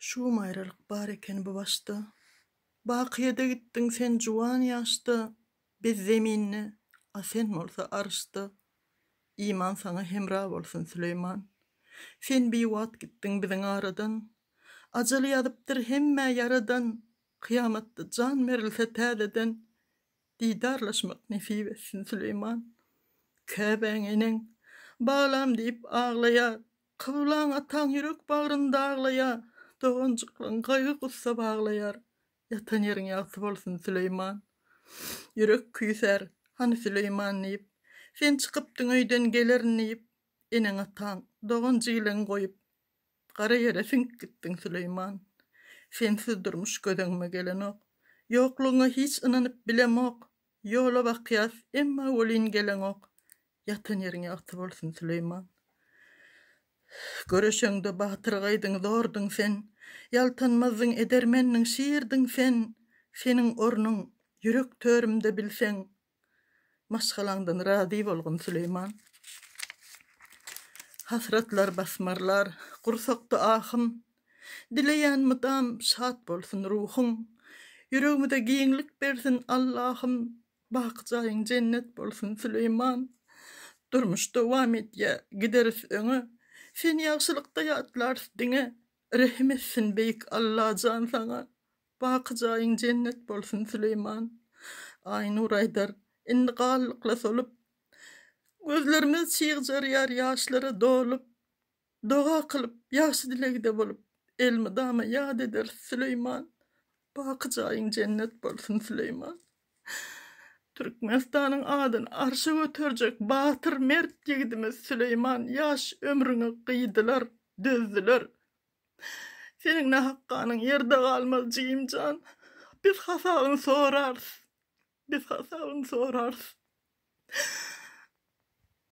Şum aýralyk bar eken bu başda. Bakyýede gitdiň sen juwan ýaşda, Biz zeminde, a sen bolsa arşda. Iman saňa hemra bolsun Süleýman. Sen biwagt gitdiň biziň aradan. Ajaly ýazypdyr hemmä Ýaradan. Kyýamatda jan berilse täzeden, Didarlaşmak nesip etsin Süleýman. Käbäň eneň, Balam diýip aglaýar, Kyblaň ataň ýürek bagryn daglaýar, Doganjyklaň gaýgy-gussa baglaýar, Ýatan ýeriň ýagty bolsun Süleýman. Ýürek küýsär, Hany Süleýman diýip, Sen çykypdyň öýden gelerin diýip, Eneň-ataň, dogan-jigileň goýup, Gara ýere siňip gitdiň Süleýman. Sensiz durmuş göz öňüme gelenok. Ýoklugyňa hiç ynanyp bilemok. Ýola bakýas, emma welin geleňok. Ýatan ýeriň ýagty bolsun Süleýman. Göreşeňde batyrgaýdyň, zorduň sen. Ýaltanmazdyň, edermendiň, şirdiň sen. Seniň ornuň ýürek törümde bilseň. Maşgalaňdan razy bolgun Süleýman. Hasratlar basmarlar, gursakda ahym. Dileýän mydam şat bolsun ruhuň. Ýüregimize giňlik bersin Allahym. Baky jaýyň jennet bolsun Süleýman. Durmuş dowam edýä, gideris öňe. Seni ýagşylykda ýatlarys diňe. Rehim etsin beýik Allajan saňa. Baky jaýyň jennet bolsun Süleýman. Aýnur aýdar, Indi galdykla solup. Gözlerimiz çygjarýar ýaşlara dolup. Doga kylyp, ýagşy dilegde bolup, Elmydama ýat ederis Süleýman. Baky jaýyň jennet bolsun Süleýman. Türkmenistanyň adyny arşa göterjek batyr mert ýigidimiz Süleýman ýaş ömrüňi gyýdylar, dözdüler. Seniň nähak ganyň ýerde galmaz jigimjan. Biz hasabyny sorarys. Biz hasabyny sorarys.